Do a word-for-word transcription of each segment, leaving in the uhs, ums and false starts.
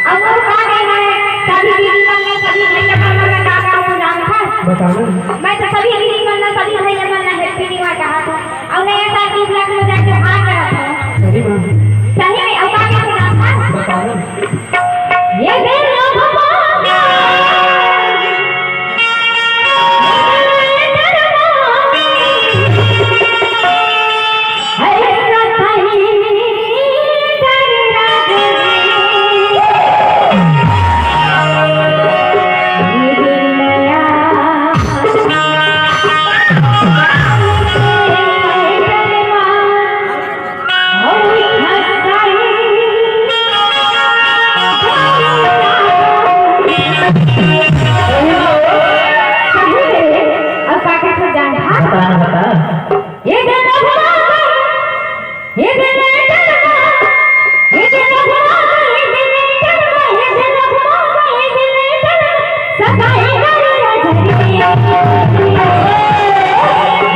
अउ वो का कहना है, सभी दीदी मन ला, सभी भैया मन ला का कहूँ जानथस? बता ना। मैं तो सभी दीदी मन ला, सभी भैया मन ला Happy New Year कहत हूँ। अउ नया साल के उपलक्ष्य में जाके हार करत हूँ। सही में? सही में, अउ का कहूँ जानथस? बता ना। ये दिन अब अब का का जानत हस? बता ना, बता। ये दिन ये दिन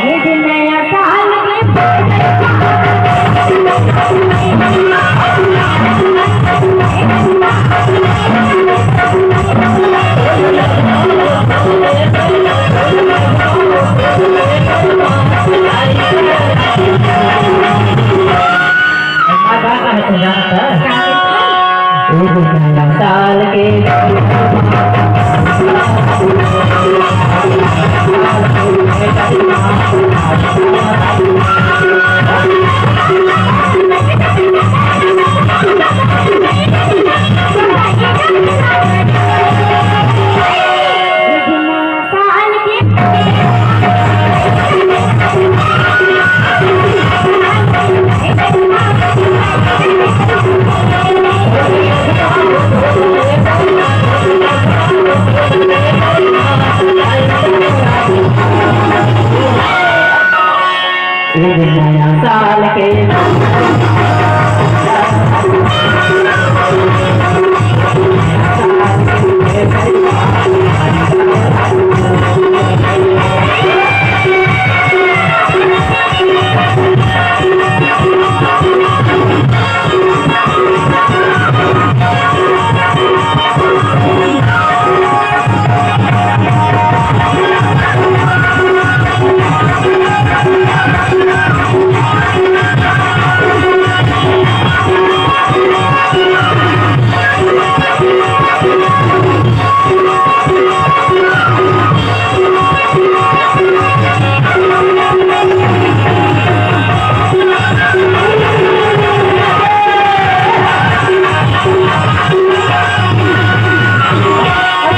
ये दिन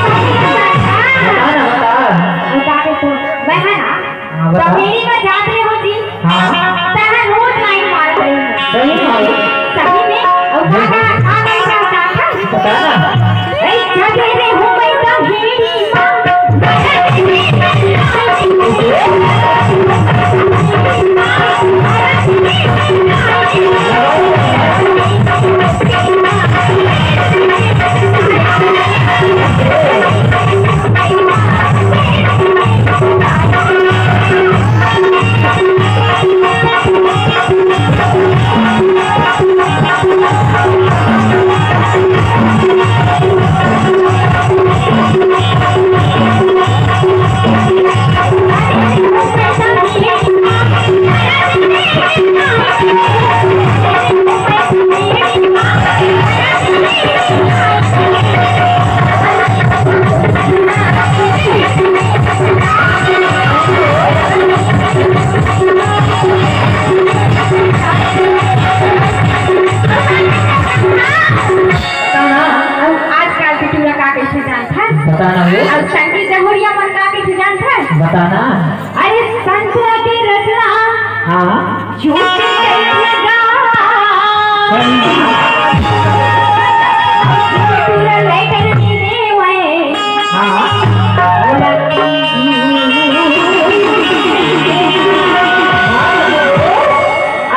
बता ना, बता। बता दे तू। मैं है ना, हाँ, बता। तब मेरी मैं जात रहे हो जी। हाँ। तहन रोज लाइन मारत रही। सही में? सही में? और हाँ, का, हाँ। का, का, का, का, का? बता ना। ए, जगे रे हो एकदम हेरी माँ। अब आजकल के टूरा का कइसे जानत हस? बता ना वो। अब संगी जहुरिया मन का कइसे जानत हस? बता ना। अरे संतरा के रसना हाँ। झूठ कइसे गा। टूरा लेटर दे दे वै। हाँ।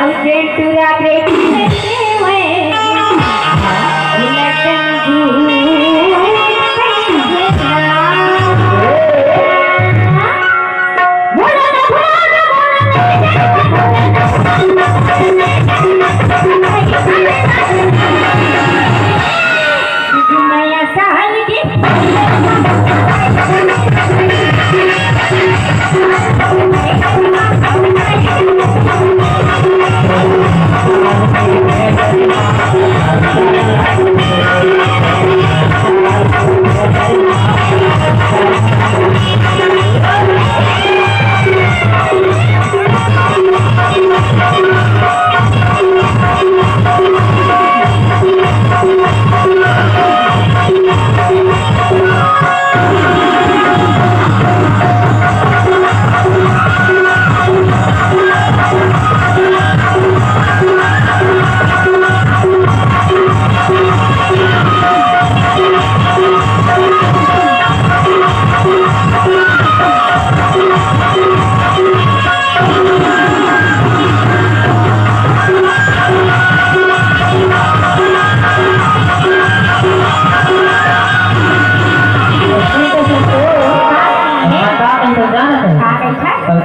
अब जे टूरा के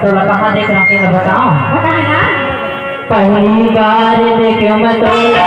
तोला कहाँ देख रहा हूँ, बताओ। पता है ना? पहली बार देखे मैं तोला।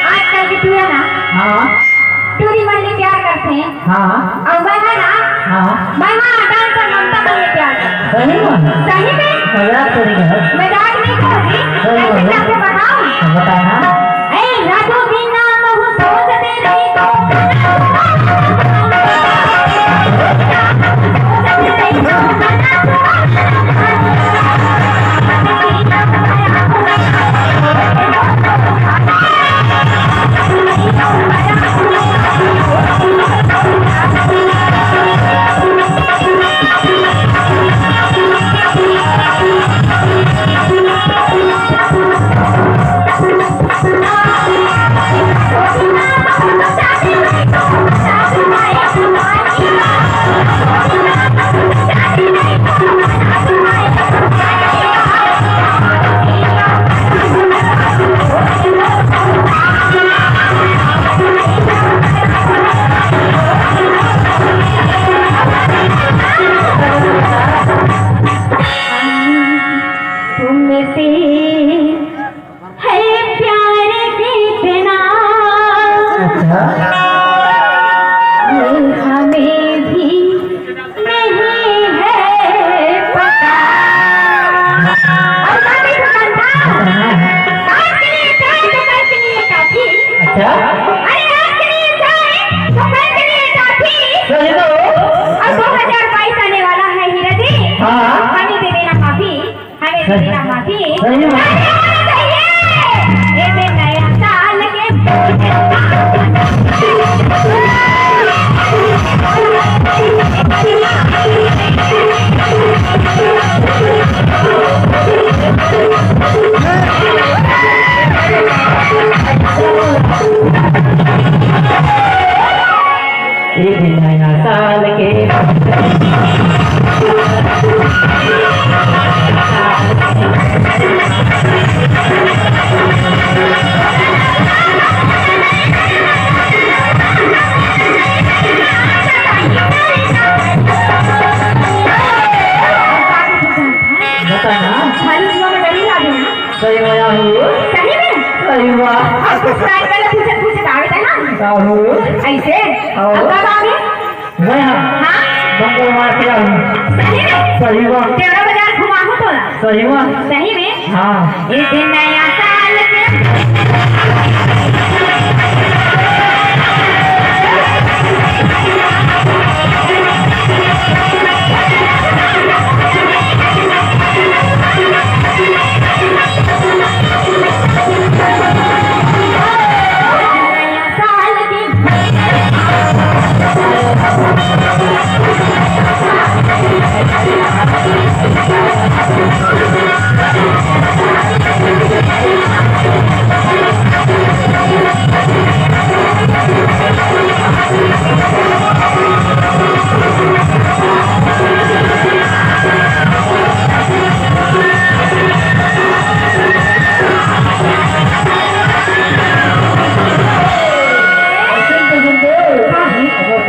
आजकल के टूरा ना, हाँ। टूरी मन ले प्यार करथे। हाँ। अउ मैं हा ना, हाँ। मैं हा डांसर ममता मन ले प्यार करथों। सही में? सही में। मजाक तो नहीं कर। मजाक नहीं कर रही। सही में। कैसे आपको बताऊं? हाँ, बताओ ना। ए, रातों दिन ना महू सोचते रही तो। तुमसे है प्यार कितना, अच्छा। ये हमें भी नहीं है पता। और बाकी तो कंधा। आज के लिए चाहे तो कल के लिए काफी। अच्छा। अरे, आज के लिए चाहे तो कल के लिए काफी। सही तो। और दो हज़ार बाईस आने वाला है हीरा जी। हाँ। हमें दे देना माफी। हमें सही। जीना माफी। सही बात। अरे, होना चाहिए। ए बे नया साल के एक नया साल के बता ना। खाली जुआ में डरी लागे ना। सही में आऊ। सही में? सही में। अब कुछ ट्राई कर ले, पूछे, पूछे तो आवे ना। आऊ। ऐसे? आऊ। अब कब आवे? मैं हाँ। हाँ? मंगलवार के आऊ। सही में? सही में। तेरा बाजार घुमाहूँ तो ना। सही में। सही में? हाँ। इस दिन नया साल के